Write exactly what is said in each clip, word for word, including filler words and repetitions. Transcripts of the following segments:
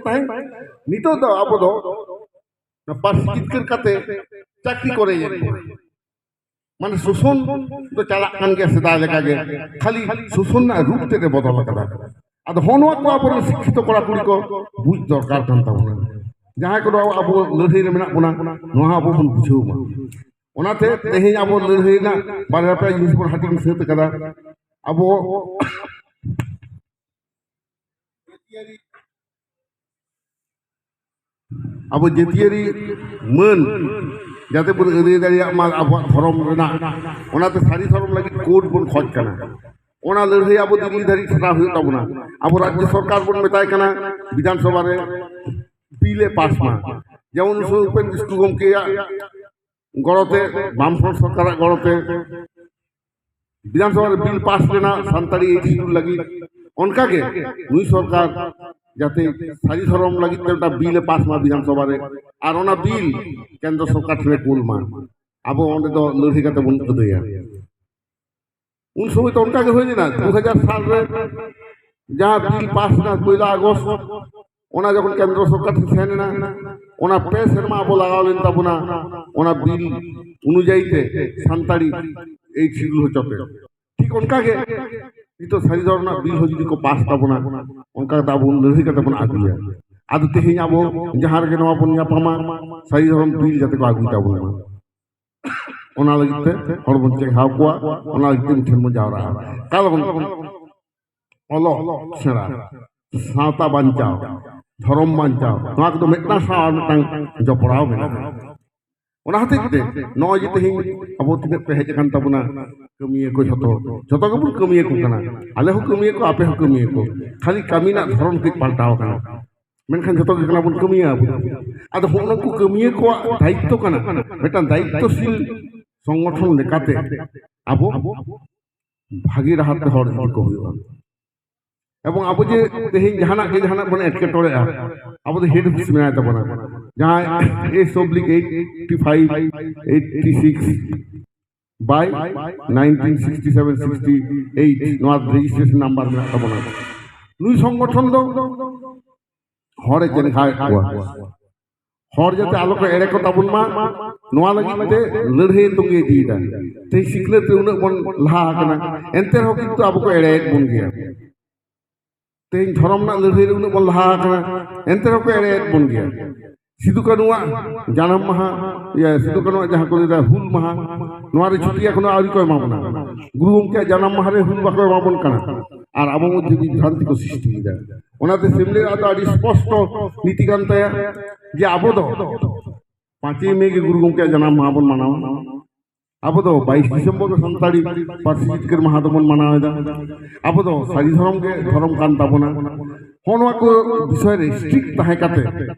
ᱛᱟᱦᱮᱸᱫ, ᱱᱤᱛᱚᱜ ᱫᱚ ᱟᱵᱚ ᱫᱚ ᱯᱟᱹᱨᱥᱤ ᱡᱤᱛᱠᱟᱹᱨ ᱠᱟᱛᱮ ᱪᱟᱹᱠᱨᱤ ᱠᱚᱨᱮ ᱧᱮᱞ ᱠᱚᱣᱟ᱾ ᱢᱟᱱᱮ ᱥᱳᱥᱚᱱ ᱫᱚ ᱪᱟᱞᱟᱜ ᱠᱟᱱ ᱜᱮᱭᱟ ᱥᱮᱫᱟᱭ ᱞᱮᱠᱟᱜᱮ, ᱠᱷᱟᱹᱞᱤ ᱥᱳᱥᱚᱱ ᱨᱮᱱᱟᱜ ᱨᱩᱯ ᱛᱮᱫ ᱮ ᱵᱚᱫᱚᱞ ᱟᱠᱟᱫᱟ᱾ ᱟᱫᱚ ᱦᱚᱸᱜᱼᱚ ᱱᱚᱣᱟ ᱠᱚ ᱟᱵᱚᱨᱮᱱ ᱥᱤᱠᱠᱷᱤᱛᱚ ᱠᱚᱲᱟ ᱠᱩᱲᱤ ᱠᱚ ᱵᱩᱡᱽ ᱫᱚᱨᱠᱟᱨ ᱠᱟᱱ ᱛᱟᱵᱚᱱᱟ᱾ ᱡᱟᱦᱟᱸᱭ ᱠᱚᱫᱚ ᱟᱵᱚ ᱞᱟᱹᱲᱦᱟᱹᱭ ᱨᱮ ᱢᱮᱱᱟᱜ ᱵᱚᱱᱟ, ᱱᱚᱣᱟ ᱦᱚᱸ ᱟᱵᱚ ᱵᱚᱱ ᱵᱩᱡᱷᱟᱹᱣ ᱢᱟ᱾ ᱚᱱᱟᱛᱮ ᱛᱮᱦᱮᱧ ᱟᱵᱚ ᱞᱟᱹᱲᱦᱟᱹᱭ ᱨᱮᱱᱟᱜ ᱵᱟᱨᱭᱟ ᱯᱮᱭᱟ ᱡᱤᱱᱤᱥ ᱵᱚᱱ ᱦᱟᱹᱴᱤᱧ ᱥᱟᱹᱛ ᱟᱠᱟᱫᱟ᱾ ᱟᱵᱚ ᱟᱵᱚ ᱡᱟᱹᱛᱤᱭᱟᱹᱨᱤ ᱢᱟᱹᱱ ᱡᱟᱛᱮ ᱵᱚᱱ ᱟᱹᱫᱟᱹᱭ ᱫᱟᱲᱮᱭᱟᱜ ᱢᱟ ᱟᱵᱚᱣᱟᱜ ᱫᱷᱚᱨᱚᱢ ᱨᱮᱱᱟᱜ, ᱚᱱᱟᱛᱮ ᱥᱟᱹᱨᱤ ᱫᱷᱚᱨᱚᱢ ᱞᱟᱹᱜᱤᱫ ᱠᱳᱰ ᱵᱚᱱ ᱠᱷᱚᱡᱽ ᱠᱟᱱᱟ᱾ ᱚᱱᱟ ᱞᱟᱹᱲᱦᱟᱹᱭ ᱟᱵᱚ ᱫᱤᱞᱞᱤ ᱫᱷᱟᱹᱨᱤᱡ ᱥᱮᱴᱮᱨ ᱦᱩᱭᱩᱜ ᱛᱟᱵᱚᱱᱟ᱾ ᱟᱵᱚ ᱨᱟᱡᱽᱡᱚ ᱥᱚᱨᱠᱟᱨ ᱵᱚᱱ ᱢᱮᱛᱟᱭ ᱠᱟᱱᱟ ᱵᱤᱫᱷᱟᱱ ᱥᱚᱵᱷᱟ ᱨᱮ ᱵᱤᱞ ᱮ ᱯᱟᱥ ᱢᱟ, ᱡᱮᱢᱚᱱ ᱩᱱ ᱥᱚᱢᱚᱭ ᱩᱯᱮᱱ ᱠᱤᱥᱠᱩ ᱜᱚᱢᱠᱮᱭᱟᱜ ᱜᱚᱲᱚᱛᱮ, ᱵᱟᱢᱯᱷᱨᱚᱱᱴ ᱥᱚᱨᱠᱟᱨᱟᱜ ᱜᱚᱲᱚᱛᱮ ᱵᱤᱫᱷᱟᱱ ᱥᱚᱵᱷᱟ ᱨᱮ ᱵᱤᱞ ᱯᱟᱥ ᱞᱮᱱᱟ ᱥᱟᱱᱛᱟᱲᱤ ᱮᱭᱤᱴ ᱥᱤᱰᱩᱞ ᱞᱟᱹᱜᱤᱫ᱾ ᱚᱱᱠᱟᱜᱮ ᱱᱩᱭ ᱥᱚᱨᱠᱟᱨ ᱡᱟᱛᱮ ᱥᱟᱹᱨᱤ ᱫᱷᱚᱨᱚᱢ ᱞᱟᱹᱜᱤᱫ ᱛᱮ ᱢᱤᱫᱴᱟᱝ ᱵᱤᱞ ᱮ ᱯᱟᱥ ᱢᱟ ᱵᱤᱫᱷᱟᱱ ᱥᱚᱵᱷᱟ ᱨᱮ, ᱟᱨ ᱚᱱᱟ ᱵᱤᱞ ᱠᱮᱱᱫᱨᱚ ᱥᱚᱨᱠᱟᱨ ᱴᱷᱮᱱ ᱮ ᱠᱩᱞ ᱢᱟ᱾ ᱟᱵᱚ ᱚᱸᱰᱮ ᱫᱚ ᱞᱟᱹᱲᱦᱟᱹᱭ ᱠᱟᱛᱮ ᱵᱚᱱ ᱟᱹᱫᱟᱹᱭᱟ᱾ ᱩᱱ ᱥᱚᱢᱚᱭ ᱫᱚ ᱚᱱᱠᱟ ᱜᱮ ᱦᱩᱭ ᱞᱮᱱᱟ, ᱫᱩ ᱦᱟᱡᱟᱨ ᱥᱟᱞ ᱨᱮ ᱡᱟᱦᱟᱸ ᱵᱤᱞ ᱯᱟᱥ ᱮᱱᱟ ᱯᱚᱭᱞᱟ ᱟᱜᱚᱥᱴ, ᱚᱱᱟ ᱡᱚᱠᱷᱚᱱ ᱠᱮᱱᱫᱨᱚ ᱥᱚᱨᱠᱟᱨ ᱴᱷᱮᱱ ᱥᱮᱱ ᱮᱱᱟ, ᱚᱱᱟ ᱯᱮ ᱥᱮᱨᱢᱟ ᱟᱵᱚ ᱞᱟᱜᱟᱣ ᱞᱮᱱ ᱛᱟᱵᱚᱱᱟ ᱚᱱᱟ ᱵᱤᱞ ᱚᱱᱩᱡᱟᱭᱤ ᱛᱮ ᱥᱟᱱᱛᱟᱲᱤ ᱮᱭᱤᱴ ᱥᱤᱰᱩᱞ ᱦᱚᱪᱚ ᱛᱮ᱾ ᱴᱷᱤᱠ ᱚᱱᱠᱟ ᱜᱮ ᱱᱤᱛᱚᱜ ᱥᱟᱹᱨᱤ ᱫᱷᱚᱨᱚᱢ ᱨᱮᱱᱟᱜ ᱵᱤᱞ ᱦᱚᱸ ᱡᱩᱫᱤ ᱠᱚ ᱯᱟᱥ ᱛᱟᱵᱚᱱᱟ, ᱚᱱᱠᱟ ᱠᱟᱛᱮ ᱟᱵᱚ ᱞᱟᱹᱲᱦᱟᱹᱭ ᱠᱟᱛᱮ ᱵᱚᱱ ᱟᱹᱜᱩᱭᱟ᱾ ᱟᱫᱚ ᱛᱮᱦᱮᱧ ᱟᱵᱚ ᱡᱟᱦᱟᱸ ᱨᱮᱜᱮ ᱱᱚᱣᱟ ᱵᱚᱱ ᱧᱟᱯᱟᱢᱟ, ᱥᱟᱹᱨᱤ ᱫᱷᱚᱨᱚᱢ ᱵᱤᱞ ᱡᱟᱛᱮ ᱠᱚ ᱟᱹᱜᱩᱭ ᱛᱟᱵᱚᱱ ᱢᱟ᱾ ᱚᱱᱟ ᱞᱟᱹᱜᱤᱫ ᱛᱮ ᱦᱚᱲ ᱵᱚᱱ ᱪᱮᱸᱜᱷᱟᱣ ᱠᱚᱣᱟ, ᱚᱱᱟ ᱞᱟᱹᱜᱤᱫ ᱛᱮ ᱢᱤᱫ ᱴᱷᱮᱱ ᱵᱚᱱ ᱡᱟᱣᱨᱟᱜᱼᱟ᱾ ᱠᱟᱨᱚᱱ ᱚᱞᱚᱜ ᱥᱮᱬᱟ, ᱥᱟᱶᱛᱟ ᱵᱟᱧᱪᱟᱣ, ᱫᱷᱚᱨᱚᱢ ᱵᱟᱧᱪᱟᱣ, ᱱᱚᱣᱟ ᱠᱚᱫᱚ ᱢᱤᱫᱴᱟᱝ ᱥᱟᱶ ᱟᱨ ᱢᱤᱫᱴᱟᱝ ᱡᱚᱯᱲᱟᱣ ᱢᱮᱱᱟᱜᱼᱟ᱾ ᱚᱱᱟ ᱦᱚᱛᱮᱡ ᱛᱮ ᱱᱚᱜᱼᱚᱭ ᱡᱮ ᱛᱮᱦᱮᱧ ᱟᱵᱚ ᱛᱤᱱᱟᱹᱜ ᱯᱮ ᱦᱮᱡ ᱟᱠᱟᱱ ᱛᱟᱵᱚᱱᱟ, ᱠᱟᱹᱢᱤᱭᱟᱹ ᱠᱚ ᱡᱷᱚᱛᱚ, ᱡᱷᱚᱛᱚ ᱜᱮᱵᱚᱱ ᱠᱟᱹᱢᱤᱭᱟᱹ ᱠᱚ ᱠᱟᱱᱟ, ᱟᱞᱮ ᱦᱚᱸ ᱠᱟᱹᱢᱤᱭᱟᱹ ᱠᱚ, ᱟᱯᱮ ᱦᱚᱸ ᱠᱟᱹᱢᱤᱭᱟᱹ ᱠᱚ, ᱠᱷᱟᱹᱞᱤ ᱠᱟᱹᱢᱤ ᱨᱮᱱᱟᱜ ᱫᱷᱚᱨᱚᱱ ᱠᱟᱹᱡ ᱯᱟᱞᱴᱟᱣ ᱟᱠᱟᱱᱟ᱾ ᱢᱮᱱᱠᱷᱟᱱ ᱡᱷᱚᱛᱚ ᱜᱮ ᱠᱟᱱᱟ ᱵᱚᱱ ᱠᱟᱹᱢᱤᱭᱟᱹ ᱟᱵᱚ᱾ ᱟᱫᱚ ᱦᱚᱸᱜᱼᱚ ᱱᱩᱠᱩ ᱠᱟᱹᱢᱤᱭᱟᱹ ᱠᱚᱣᱟᱜ ᱫᱟᱭᱤᱛᱛᱚ ᱠᱟᱱᱟ, ᱢᱤᱫᱴᱟᱝ ᱫᱟᱭᱤᱛᱛᱚᱥᱤᱞ ᱥᱚᱝᱜᱚᱴᱷᱚᱱ ᱞᱮᱠᱟᱛᱮ ᱟᱵᱚ ᱵᱷᱟᱹᱜᱤ ᱰᱟᱦᱟᱨ ᱛᱮ ᱦᱚᱲ ᱤᱫᱤ ᱠᱚ ᱦᱩᱭᱩᱜᱼᱟ᱾ ᱮᱵᱚᱝ ᱟᱵᱚ ᱡᱮ ᱛᱮᱦᱮᱧ ᱡᱟᱦᱟᱱᱟᱜ ᱜᱮ ᱡᱟᱦᱟᱱᱟᱜ ᱵᱚᱱ ᱮᱴᱠᱮᱴᱚᱬᱮᱜᱼᱟ, ᱟᱵᱚ ᱫᱚ ᱦᱮᱰ ᱚᱯᱷᱤᱥ ᱢᱮᱱᱟᱭ ᱛᱟᱵᱚᱱᱟ, ᱡᱟᱦᱟᱸᱭ S oblique eight five eight six by nineteen sixty seven sixty eight, ᱱᱚᱣᱟ ᱨᱮᱡᱤᱥᱴᱨᱮᱥᱚᱱ ᱱᱟᱢᱵᱟᱨ ᱢᱮᱱᱟᱜ ᱛᱟᱵᱚᱱᱟ᱾ ᱱᱩᱭ ᱥᱚᱝᱜᱚᱴᱷᱚᱱ ᱫᱚ ᱦᱚᱲᱮ ᱪᱮᱸᱜᱷᱟᱣᱮᱫ ᱠᱚᱣᱟ᱾ ᱦᱚᱲ ᱡᱟᱛᱮ ᱟᱞᱚ ᱠᱚ ᱮᱲᱮ ᱠᱚ ᱛᱟᱵᱚᱱ ᱢᱟ, ᱱᱚᱣᱟ ᱞᱟᱹᱜᱤᱫ ᱛᱮ ᱞᱟᱹᱲᱦᱟᱹᱭ ᱛᱚᱸᱜᱮ ᱤᱫᱤᱭᱮᱫᱟ᱾ ᱛᱮᱦᱮᱧ ᱥᱤᱠᱷᱱᱟᱹᱛ ᱨᱮ ᱩᱱᱟᱹᱜ ᱵᱚᱱ ᱞᱟᱦᱟ ᱟᱠᱟᱱᱟ, ᱮᱱᱛᱮ ᱨᱮᱦᱚᱸ ᱠᱤᱱᱛᱩ ᱟᱵᱚ ᱠᱚ ᱮᱲᱮᱭᱮᱫ ᱵᱚᱱ ᱜᱮᱭᱟ᱾ ᱛᱮᱦᱮᱧ ᱫᱷᱚᱨᱚᱢ ᱨᱮᱱᱟᱜ ᱞᱟᱹᱲᱦᱟᱹᱭ ᱨᱮ ᱩᱱᱟᱹᱜ ᱵᱚᱱ ᱞᱟᱦᱟ ᱟᱠᱟᱱᱟ, ᱮᱱᱛᱮ ᱨᱮᱦᱚᱸ ᱠᱚ ᱮᱲᱮᱭᱮᱫ ᱵᱚᱱ ᱜᱮᱭᱟ᱾ ᱥᱤᱫᱩ ᱠᱟᱹᱱᱩᱣᱟᱜ ᱡᱟᱱᱟᱢ ᱢᱟᱦᱟ, ᱤᱭᱟᱹ, ᱥᱤᱫᱩ ᱠᱟᱹᱱᱩᱣᱟᱜ ᱡᱟᱦᱟᱸ ᱠᱚ ᱞᱟᱹᱭᱫᱟ ᱦᱩᱞ ᱢᱟᱦᱟ, ᱱᱚᱣᱟ ᱨᱮ ᱪᱷᱩᱴᱤ ᱮᱠᱷᱚᱱᱳ ᱟᱹᱣᱨᱤ ᱠᱚ ᱮᱢᱟ ᱵᱚᱱᱟ᱾ ᱜᱩᱨᱩ ᱜᱚᱢᱠᱮᱭᱟᱜ ᱡᱟᱱᱟᱢ ᱢᱟᱦᱟ ᱨᱮ ᱦᱩᱞ ᱵᱟᱠᱚ ᱮᱢᱟ ᱵᱚᱱ ᱠᱟᱱᱟ, ᱟᱨ ᱟᱵᱚ ᱢᱚᱫᱽᱫᱷᱮ ᱵᱤᱵᱷᱨᱟᱱᱛᱤ ᱠᱚ ᱥᱨᱤᱥᱴᱤᱭᱮᱫᱟ᱾ ᱚᱱᱟᱛᱮ ᱥᱮᱢᱞᱮᱫ ᱨᱮ ᱫᱚ ᱟᱹᱰᱤ ᱥᱯᱚᱥᱴᱚ ᱱᱤᱛᱤ ᱠᱟᱱ ᱛᱟᱭᱟ ᱡᱮ ᱟᱵᱚ ᱫᱚ ᱯᱟᱸᱪᱮᱭ ᱢᱮ ᱜᱮ ᱜᱩᱨᱩ ᱜᱚᱢᱠᱮᱭᱟᱜ ᱡᱟᱱᱟᱢ ᱢᱟᱦᱟ ᱵᱚᱱ ᱢᱟᱱᱟᱣᱟ᱾ ᱟᱵᱚ ᱫᱚ ᱵᱟᱭᱤᱥ ᱰᱤᱥᱮᱢᱵᱚᱨ ᱨᱮ ᱥᱟᱱᱛᱟᱲᱤ ᱯᱟᱹᱨᱥᱤ ᱡᱤᱛᱠᱟᱹᱨ ᱢᱟᱦᱟ ᱫᱚᱵᱚᱱ ᱢᱟᱱᱟᱣ ᱮᱫᱟ᱾ ᱟᱵᱚ ᱫᱚ ᱥᱟᱹᱨᱤ ᱫᱷᱚᱨᱚᱢ ᱜᱮ ᱫᱷᱚᱨᱚᱢ ᱠᱟᱱ ᱛᱟᱵᱚᱱᱟ᱾ ᱦᱚᱸᱜᱼᱚ ᱱᱚᱣᱟ ᱠᱚ ᱵᱤᱥᱚᱭ ᱨᱮ strict ᱛᱟᱦᱮᱸ ᱠᱟᱛᱮ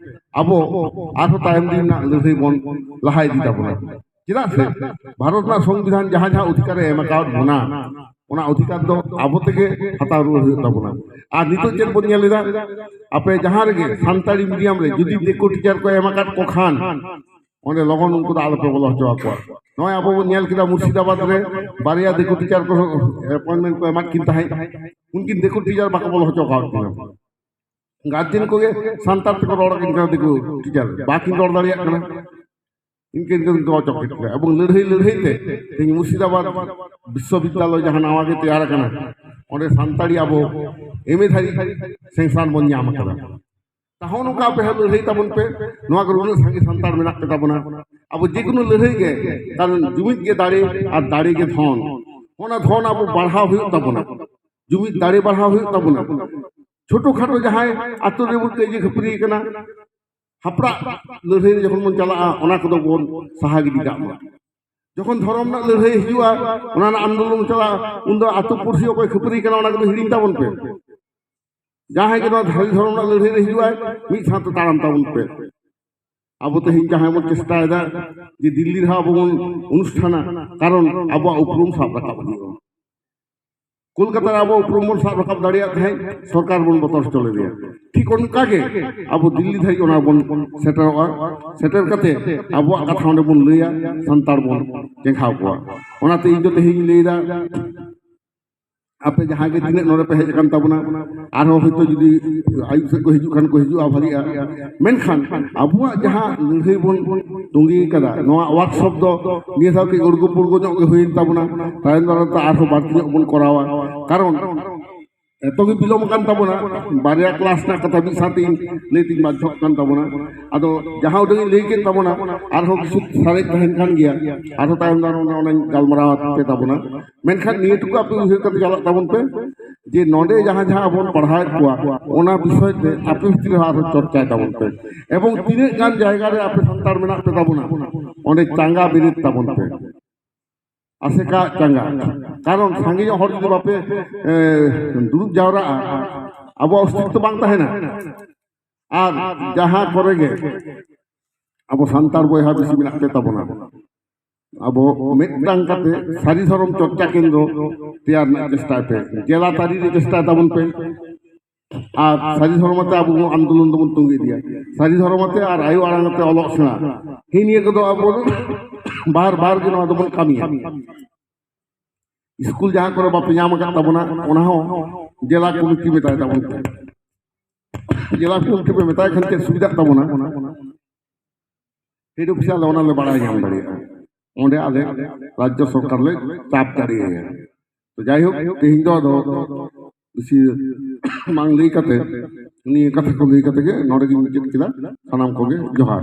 ᱟᱵᱚ ᱟᱨᱦᱚᱸ ᱛᱟᱭᱚᱢ ᱫᱤᱱ ᱨᱮᱱᱟᱜ ᱞᱟᱹᱲᱦᱟᱹᱭ ᱵᱚᱱ ᱞᱟᱦᱟ ᱤᱫᱤ ᱛᱟᱵᱚᱱᱟ᱾ ᱪᱮᱫᱟᱜ ᱥᱮ ᱵᱷᱟᱨᱚᱛ ᱨᱮᱱᱟᱜ ᱥᱚᱝᱵᱤᱫᱷᱟᱱ ᱡᱟᱦᱟᱸ ᱡᱟᱦᱟᱸ ᱚᱫᱷᱤᱠᱟᱨᱮ ᱮᱢ ᱟᱠᱟᱫ ᱵᱚᱱᱟ, ᱚᱱᱟ ᱚᱫᱷᱤᱠᱟᱨ ᱫᱚ ᱟᱵᱚ ᱛᱮᱜᱮ ᱦᱟᱛᱟᱣ ᱨᱩᱣᱟᱹᱲ ᱦᱩᱭᱩᱜ ᱛᱟᱵᱚᱱᱟ᱾ ᱟᱨ ᱱᱤᱛᱚᱜ ᱪᱮᱫ ᱵᱚᱱ ᱧᱮᱞ ᱮᱫᱟ? ᱟᱯᱮ ᱡᱟᱦᱟᱸ ᱨᱮᱜᱮ ᱥᱟᱱᱛᱟᱲᱤ medium ᱨᱮ ᱡᱩᱫᱤ ᱫᱤᱠᱩ teacher ᱠᱚ ᱮᱢ ᱟᱠᱟᱫ ᱠᱚ ᱠᱷᱟᱱ, ᱚᱸᱰᱮ ᱞᱚᱜᱚᱱ ᱩᱱᱠᱩ ᱫᱚ ᱟᱞᱚᱯᱮ ᱵᱚᱞᱚ ᱦᱚᱪᱚ ᱟᱠᱚᱣᱟ᱾ ᱱᱚᱜᱼᱚᱭ ᱟᱵᱚ ᱵᱚᱱ ᱧᱮᱞ ᱠᱮᱫᱟ ᱢᱩᱨᱥᱤᱫᱟᱵᱟᱫᱽ ᱨᱮ ᱵᱟᱨᱭᱟ ᱫᱤᱠᱩ teacher ᱠᱚ appointment ᱠᱚ ᱮᱢᱟᱫ ᱠᱤᱱ ᱛᱟᱦᱮᱸᱫ, ᱩᱱᱠᱤᱱ ᱫᱤᱠᱩ teacher ᱵᱟᱠᱚ ᱵᱚᱞᱚ ᱦᱚᱪᱚ ᱟᱠᱟᱫ ᱠᱤᱱᱟ᱾ Guardian ᱠᱚᱜᱮ ᱥᱟᱱᱛᱟᱲ ᱛᱮᱠᱚ ᱨᱚᱲ ᱟᱹᱠᱤᱱ ᱠᱟᱱᱟ, ᱫᱤᱠᱩ teacher ᱵᱟᱠᱤᱱ ᱨᱚᱲ ᱫᱟᱲᱮᱭᱟᱜ ᱠᱟᱱᱟ᱾ ᱤᱱᱠᱟᱹ ᱤᱱᱠᱟᱹ ᱛᱮᱠᱚ ᱚᱪᱚ ᱠᱮᱫ ᱠᱚᱣᱟ᱾ ᱮᱵᱚᱝ ᱞᱟᱹᱲᱦᱟᱹᱭ ᱞᱟᱹᱲᱦᱟᱹᱭ ᱛᱮ ᱛᱮᱦᱮᱧ ᱢᱩᱨᱥᱤᱫᱟᱵᱟᱫᱽ ᱵᱤᱥᱥᱚᱵᱤᱫᱽᱫᱟᱞᱚᱭ ᱡᱟᱦᱟᱸ ᱱᱟᱣᱟ ᱜᱮ ᱛᱮᱭᱟᱨ ᱟᱠᱟᱱᱟ, ᱚᱸᱰᱮ ᱥᱟᱱᱛᱟᱲᱤ ᱟᱵᱚ M A ᱫᱷᱟᱹᱨᱤᱡ sanction ᱵᱚᱱ ᱧᱟᱢ ᱟᱠᱟᱫᱟ᱾ ᱛᱟᱦᱚᱸ ᱱᱚᱝᱠᱟ ᱟᱯᱮ ᱦᱚᱸ ᱞᱟᱹᱲᱦᱟᱹᱭ ᱛᱟᱵᱚᱱ ᱯᱮ, ᱱᱚᱣᱟ ᱠᱚᱨᱮ ᱩᱱᱟᱹᱜ ᱥᱟᱸᱜᱮ ᱥᱟᱱᱛᱟᱲ ᱢᱮᱱᱟᱜ ᱯᱮ ᱛᱟᱵᱚᱱᱟ᱾ ᱟᱵᱚ ᱡᱮᱠᱳᱱᱳ ᱞᱟᱹᱲᱦᱟᱹᱭ ᱜᱮ, ᱠᱟᱨᱚᱱ ᱡᱩᱢᱤᱫ ᱜᱮ ᱫᱟᱲᱮ ᱟᱨ ᱫᱟᱲᱮ ᱜᱮ ᱫᱷᱚᱱ᱾ ᱚᱱᱟ ᱫᱷᱚᱱ ᱟᱵᱚ ᱵᱟᱲᱦᱟᱣ ᱦᱩᱭᱩᱜ ᱛᱟᱵᱚᱱᱟ, ᱡᱩᱢᱤᱫ ᱫᱟᱲᱮ ᱵᱟᱲᱦᱟᱣ ᱦᱩᱭᱩᱜ ᱛᱟᱵᱚᱱᱟ᱾ ᱪᱷᱳᱴᱳ ᱠᱷᱟᱴᱳ ᱡᱟᱦᱟᱸᱭ ᱟᱛᱳ ᱨᱮᱵᱚᱱ ᱠᱟᱹᱭᱡᱟᱹ ᱠᱷᱟᱹᱯᱟᱹᱨᱤ ᱠᱟᱱᱟ, ᱦᱟᱯᱲᱟᱜ ᱞᱟᱹᱲᱦᱟᱹᱭ ᱨᱮ ᱡᱚᱠᱷᱚᱱ ᱵᱚᱱ ᱪᱟᱞᱟᱜᱼᱟ, ᱚᱱᱟ ᱠᱚᱫᱚ ᱵᱚᱱ ᱥᱟᱦᱟ ᱜᱤᱰᱤ ᱠᱟᱜ ᱢᱟ᱾ ᱡᱚᱠᱷᱚᱱ ᱫᱷᱚᱨᱚᱢ ᱨᱮᱱᱟᱜ ᱞᱟᱹᱲᱦᱟᱹᱭ ᱦᱤᱡᱩᱜᱼᱟ, ᱚᱱᱟ ᱨᱮᱱᱟᱜ ᱟᱱᱫᱳᱞᱚᱱ ᱪᱟᱞᱟᱜᱼᱟ, ᱩᱱᱫᱚ ᱟᱛᱳ ᱯᱩᱲᱥᱤ ᱚᱠᱚᱭ ᱠᱷᱟᱹᱯᱟᱹᱨᱤ ᱠᱟᱱᱟ, ᱚᱱᱟ ᱠᱚᱫᱚ ᱦᱤᱲᱤᱧ ᱛᱟᱵᱚᱱ ᱯᱮ᱾ ᱡᱟᱦᱟᱸᱭ ᱜᱮ ᱱᱚᱣᱟ ᱥᱟᱹᱨᱤ ᱫᱷᱚᱨᱚᱢ ᱨᱮᱱᱟᱜ ᱞᱟᱹᱲᱦᱟᱹᱭ ᱨᱮ ᱦᱤᱡᱩᱜᱼᱟᱭ, ᱢᱤᱫ ᱥᱟᱶᱛᱮ ᱛᱟᱲᱟᱢ ᱛᱟᱵᱚᱱ ᱯᱮ᱾ ᱟᱵᱚ ᱛᱮᱦᱮᱧ ᱡᱟᱦᱟᱸᱭ ᱵᱚᱱ ᱪᱮᱥᱴᱟᱭᱮᱫᱟ ᱡᱮ ᱫᱤᱞᱞᱤ ᱨᱮᱦᱚᱸ ᱟᱵᱚ ᱵᱚᱱ ᱚᱱᱩᱥᱴᱷᱟᱱᱟ, ᱠᱟᱨᱚᱱ ᱟᱵᱚᱣᱟᱜ ᱩᱯᱨᱩᱢ ᱥᱟᱵ ᱨᱟᱠᱟᱵ ᱦᱩᱭᱩᱜᱼᱟ᱾ ᱠᱳᱞᱠᱟᱛᱟ ᱨᱮ ᱟᱵᱚ ᱩᱯᱨᱩᱢ ᱵᱚᱱ ᱥᱟᱵ ᱨᱟᱠᱟᱵ ᱫᱟᱲᱮᱭᱟᱜ ᱛᱟᱦᱮᱸᱫ, ᱥᱚᱨᱠᱟᱨ ᱵᱚᱱ ᱵᱚᱛᱚᱨ ᱦᱚᱪᱚ ᱞᱮᱫᱮᱭᱟ᱾ ᱴᱷᱤᱠ ᱚᱱᱠᱟ ᱜᱮ ᱟᱵᱚ ᱫᱤᱞᱞᱤ ᱫᱷᱟᱹᱨᱤᱡ ᱚᱱᱟ ᱵᱚᱱ ᱥᱮᱴᱮᱨᱚᱜᱼᱟ, ᱥᱮᱴᱮᱨ ᱠᱟᱛᱮ ᱟᱵᱚᱣᱟᱜ ᱠᱟᱛᱷᱟ ᱚᱸᱰᱮ ᱵᱚᱱ ᱞᱟᱹᱭᱟ, ᱥᱟᱱᱛᱟᱲ ᱵᱚᱱ ᱪᱮᱸᱜᱷᱟᱣ ᱠᱚᱣᱟ᱾ ᱚᱱᱟᱛᱮ ᱤᱧ ᱫᱚ ᱛᱮᱦᱮᱧ ᱤᱧ ᱞᱟᱹᱭᱫᱟ, ᱟᱯᱮ ᱡᱟᱦᱟᱸ ᱜᱮ ᱛᱤᱱᱟᱹᱜ ᱱᱚᱰᱮ ᱯᱮ ᱦᱮᱡ ᱟᱠᱟᱱ ᱛᱟᱵᱚᱱᱟ, ᱟᱨᱦᱚᱸ ᱦᱚᱭᱛᱳ ᱡᱩᱫᱤ ᱟᱹᱭᱩᱵ ᱥᱮᱫ ᱠᱚ ᱦᱤᱡᱩᱜ ᱠᱷᱟᱱ ᱠᱚ ᱦᱤᱡᱩᱜᱼᱟ, ᱵᱷᱟᱹᱜᱤᱜᱼᱟ᱾ ᱢᱮᱱᱠᱷᱟᱱ ᱟᱵᱚᱣᱟᱜ ᱡᱟᱦᱟᱸ ᱞᱟᱹᱲᱦᱟᱹᱭ ᱵᱚᱱ ᱛᱚᱸᱜᱮ ᱠᱟᱫᱟ, ᱱᱚᱣᱟ ᱣᱟᱨᱠᱥᱚᱯ ᱫᱚ ᱱᱤᱭᱟᱹ ᱫᱷᱟᱣ ᱠᱟᱹᱡ ᱩᱲᱜᱩ ᱯᱩᱲᱜᱩ ᱧᱚᱜ ᱜᱮ ᱦᱩᱭᱮᱱ ᱛᱟᱵᱚᱱᱟ᱾ ᱛᱟᱭᱚᱢ ᱫᱟᱨᱟᱢ ᱛᱮ ᱟᱨᱦᱚᱸ ᱵᱟᱹᱲᱛᱤ ᱧᱚᱜ ᱵᱚᱱ ᱠᱚᱨᱟᱣᱟ, ᱠᱟᱨᱚᱱ ᱮᱛᱚ ᱜᱮ ᱵᱤᱞᱚᱢ ᱟᱠᱟᱱ ᱛᱟᱵᱚᱱᱟ᱾ ᱵᱟᱨᱭᱟ ᱠᱞᱟᱥ ᱨᱮᱱᱟᱜ ᱠᱟᱛᱷᱟ ᱢᱤᱫ ᱥᱟᱶᱛᱮ ᱤᱧ ᱞᱟᱹᱭ ᱛᱤᱧ ᱵᱟᱫᱽᱫᱷᱚᱜ ᱠᱟᱱ ᱛᱟᱵᱚᱱᱟ᱾ ᱟᱫᱚ ᱡᱟᱦᱟᱸ ᱩᱰᱟᱹᱝ ᱤᱧ ᱞᱟᱹᱭ ᱠᱮᱫ ᱛᱟᱵᱚᱱᱟ, ᱟᱨᱦᱚᱸ ᱠᱤᱪᱷᱩ ᱥᱟᱨᱮᱡ ᱛᱟᱦᱮᱱ ᱠᱟᱱ ᱜᱮᱭᱟ, ᱟᱨᱦᱚᱸ ᱛᱟᱭᱚᱢ ᱫᱟᱨᱟᱢ ᱚᱱᱟ ᱚᱱᱟᱧ ᱜᱟᱞᱢᱟᱨᱟᱣ ᱟᱯᱮ ᱛᱟᱵᱚᱱᱟ᱾ ᱢᱮᱱᱠᱷᱟᱱ ᱱᱤᱭᱟᱹ ᱴᱩᱠᱩ ᱟᱯᱮ ᱩᱭᱦᱟᱹᱨ ᱠᱟᱛᱮ ᱪᱟᱞᱟᱜ ᱛᱟᱵᱚᱱ ᱯᱮ, ᱡᱮ ᱱᱚᱰᱮ ᱡᱟᱦᱟᱸ ᱡᱟᱦᱟᱸ ᱟᱵᱚ ᱵᱚᱱ ᱯᱟᱲᱦᱟᱣᱮᱫ ᱠᱚᱣᱟ, ᱚᱱᱟ ᱵᱤᱥᱚᱭ ᱛᱮ ᱟᱯᱮ ᱵᱷᱤᱛᱨᱤ ᱨᱮᱦᱚᱸ ᱟᱨᱦᱚᱸ ᱪᱚᱨᱪᱟᱭ ᱛᱟᱵᱚᱱ ᱯᱮ᱾ ᱮᱵᱚᱝ ᱛᱤᱱᱟᱹᱜ ᱜᱟᱱ ᱡᱟᱭᱜᱟ ᱨᱮ ᱟᱯᱮ ᱥᱟᱱᱛᱟᱲ ᱢᱮᱱᱟᱜ ᱯᱮ ᱛᱟᱵᱚᱱᱟ, ᱚᱸᱰᱮ ᱪᱟᱸᱜᱟ ᱵᱮᱨᱮᱫ ᱛᱟᱵᱚᱱ ᱯᱮ, ᱟᱥᱮᱠᱟ ᱪᱟᱸᱜᱟ᱾ ᱠᱟᱨᱚᱱ ᱥᱟᱸᱜᱮ ᱧᱚᱜ ᱦᱚᱲ ᱡᱩᱫᱤ ᱵᱟᱯᱮ, ᱮ, ᱫᱩᱲᱩᱵ ᱡᱟᱣᱨᱟᱜᱼᱟ, ᱟᱵᱚᱣᱟᱜ ᱚᱥᱛᱤᱛᱛᱚ ᱵᱟᱝ ᱛᱟᱦᱮᱱᱟ᱾ ᱟᱨ ᱡᱟᱦᱟᱸ ᱠᱚᱨᱮ ᱜᱮ ᱟᱵᱚ ᱥᱟᱱᱛᱟᱲ ᱵᱚᱭᱦᱟ ᱵᱮᱥᱤ ᱢᱮᱱᱟᱜ ᱯᱮ ᱛᱟᱵᱚᱱᱟ, ᱟᱵᱚ ᱢᱤᱫᱴᱟᱝ ᱠᱟᱛᱮ ᱥᱟᱹᱨᱤ ᱫᱷᱚᱨᱚᱢ ᱪᱚᱨᱪᱟ ᱠᱮᱱᱫᱨᱚ ᱛᱮᱭᱟᱨ ᱨᱮᱱᱟᱜ ᱪᱮᱥᱴᱟᱭ ᱯᱮ, ᱡᱮᱞᱟ ᱛᱟᱹᱨᱤ ᱨᱮ ᱪᱮᱥᱴᱟᱭ ᱛᱟᱵᱚᱱ ᱯᱮ᱾ ᱟᱨ ᱥᱟᱹᱨᱤ ᱫᱷᱚᱨᱚᱢ ᱟᱛᱮ ᱟᱵᱚ ᱵᱚᱱ ᱟᱱᱫᱳᱞᱚᱱ ᱫᱚᱵᱚᱱ ᱛᱚᱸᱜᱮ ᱤᱫᱤᱭᱟ, ᱥᱟᱹᱨᱤ ᱫᱷᱚᱨᱚᱢ ᱟᱛᱮ ᱟᱨ ᱟᱭᱳ ᱟᱲᱟᱝ ᱟᱛᱮ ᱚᱞᱚᱜ ᱥᱮᱬᱟ, ᱦᱤᱸ ᱱᱤᱭᱟᱹ ᱠᱚᱫᱚ ᱟᱵᱚ ᱫᱚ ᱵᱟᱨ ᱵᱟᱨ ᱜᱮ ᱱᱚᱣᱟ ᱫᱚᱵᱚᱱ ᱠᱟᱹᱢᱤᱭᱟ᱾ ᱥᱠᱩᱞ ᱡᱟᱦᱟᱸ ᱠᱚᱨᱮ ᱵᱟᱯᱮ ᱧᱟᱢ ᱟᱠᱟᱫ ᱛᱟᱵᱚᱱᱟ, ᱚᱱᱟ ᱦᱚᱸ ᱡᱮᱞᱟ ᱠᱚᱢᱤᱴᱤ ᱢᱮᱛᱟᱭ ᱛᱟᱵᱚᱱ ᱯᱮ᱾ ᱡᱮᱞᱟ ᱠᱚᱢᱤᱴᱤ ᱯᱮ ᱢᱮᱛᱟᱭ ᱠᱷᱟᱱ ᱪᱮᱫ ᱥᱩᱵᱤᱫᱷᱟᱜ ᱛᱟᱵᱚᱱᱟ? ᱦᱮᱰ ᱚᱯᱷᱤᱥ ᱟᱞᱮ ᱚᱱᱟ ᱞᱮ ᱵᱟᱲᱟᱭ ᱧᱟᱢ ᱫᱟᱲᱮᱭᱟᱜᱼᱟ, ᱚᱸᱰᱮ ᱟᱞᱮ ᱨᱟᱡᱽᱡᱚ ᱥᱚᱨᱠᱟᱨ ᱞᱮ ᱪᱟᱯ ᱫᱟᱲᱮᱭᱟᱭᱟ᱾ ᱛᱚ ᱡᱟᱭᱦᱳᱠ, ᱛᱮᱦᱮᱧ ᱫᱚ ᱟᱫᱚ ᱵᱮᱥᱤ ᱵᱟᱝ ᱞᱟᱹᱭ ᱠᱟᱛᱮ, ᱱᱤᱭᱟᱹ ᱠᱟᱛᱷᱟ ᱠᱚ ᱞᱟᱹᱭ ᱠᱟᱛᱮ ᱜᱮ ᱱᱚᱰᱮ ᱜᱤᱧ ᱢᱩᱪᱟᱹᱫ ᱠᱮᱫᱟ᱾ ᱥᱟᱱᱟᱢ ᱠᱚᱜᱮ ᱡᱚᱦᱟᱨ᱾